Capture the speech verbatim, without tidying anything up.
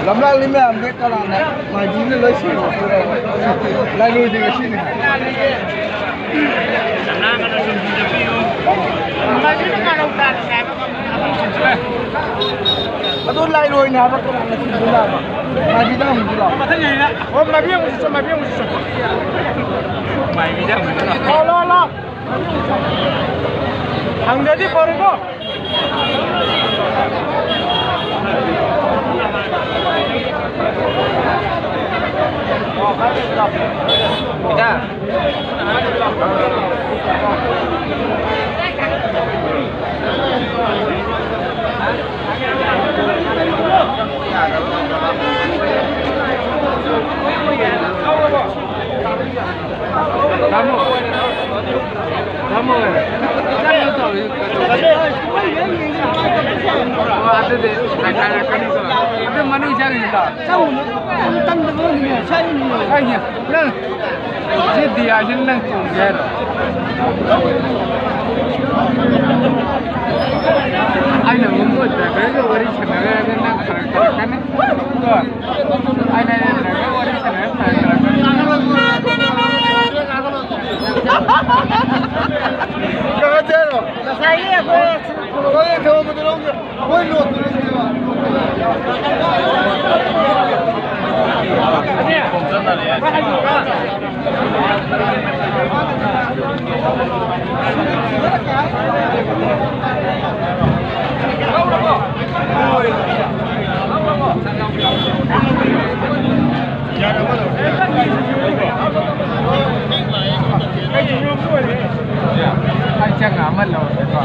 ꯂꯝꯂꯥꯡꯂꯤ ꯃꯌꯥꯝꯁꯦ ꯀꯅꯥꯅ ꯃꯥꯏꯕꯤꯅ ꯂꯣꯏ ꯁꯦꯡꯗꯣꯛꯇꯣꯏꯔꯣ? ꯂꯥꯏꯔꯣꯏꯗꯤ ꯉꯁꯤꯅꯤ ꯍꯥꯏ꯫ ꯑꯗꯨ ꯂꯥꯏꯔꯣꯏꯅꯦ ꯍꯥꯏꯕ, ꯀꯅꯥꯅ ꯁꯦꯡꯗꯣꯏꯅꯣ ꯍꯥꯏꯕ? ꯃꯥꯏꯕꯤꯗ ꯍꯪꯁꯤ ꯂꯥꯛꯑꯣ꯫ ꯃꯊꯪ ꯌꯥꯏꯅ꯫ ꯑꯣ, ꯃꯥꯏꯕꯤ ꯑꯃꯨꯛ ꯆꯠꯁꯤ, ꯃꯥꯏꯕꯤ ꯑꯃꯨꯛ ꯆꯠꯁꯤ꯫ ꯃꯥꯏꯕꯤꯗ ꯍꯪꯁꯤ ꯂꯥꯛꯑꯣ꯫ ꯂꯥꯛꯑꯣ, ꯂꯥꯛꯑꯣ, ꯂꯥꯛꯑꯣ꯫ ꯍꯪꯗ꯭ꯔꯗꯤ ꯐꯔꯦꯀꯣ꯫ ꯇꯥꯃꯣ, ꯇꯥꯃꯣ, ꯀꯩꯅꯣ ꯇꯧꯔꯤ꯫ ꯑꯣ, ꯑꯗꯨꯗꯤ ꯍꯥꯏꯅꯔꯛꯀꯅꯤꯀꯣ꯫ ꯑꯗꯨ ꯃꯅꯨꯡ ꯆꯪꯉꯤꯁꯤꯗ꯫ ꯆꯪꯉꯨꯅꯨ꯫ ꯇꯟꯗꯕ ꯑꯣꯏꯔꯗꯤꯅꯦ, ꯁ꯭ꯋꯥꯏꯗ ꯂꯩꯌꯣ꯫ ꯀꯩꯒꯤ? ꯅꯪ ꯁꯤ ꯗꯤꯌꯥꯁꯤꯅ ꯅꯪ ꯇꯣꯡꯒꯦ ꯍꯥꯏꯔꯣ? ꯑꯩꯅ ꯑꯃꯨꯛ ꯃꯣꯏ ꯗ꯭ꯔꯥꯏꯚꯔꯒ ꯋꯥꯔꯤ ꯁꯥꯟꯅꯔꯒ ꯅꯪ ꯐꯔꯛ ꯇꯥꯔꯛꯀꯅꯤ꯫ ꯀꯣ? ꯑꯩꯅ ꯗ꯭ꯔꯥꯏꯚꯔ ꯋꯥꯔꯤ ꯁꯥꯟꯅꯔꯒ ꯐꯔꯛ ꯇꯥꯔꯛꯀꯅꯤ꯫ ꯀꯩ ꯍꯥꯏꯔꯣ? ꯉꯁꯥꯏꯒꯤ ꯑꯩꯈꯣꯏ ꯍꯣꯏ, ꯊꯝꯃꯝꯕꯗꯣ ꯂꯧꯒꯦ꯫ ꯍꯣꯏ, ꯂꯣꯠꯇꯣ ꯂꯧꯒꯦꯕ꯫ ꯑꯩ ꯆꯪꯉ ꯑꯃ ꯂꯧꯔꯒꯦꯀꯣ꯫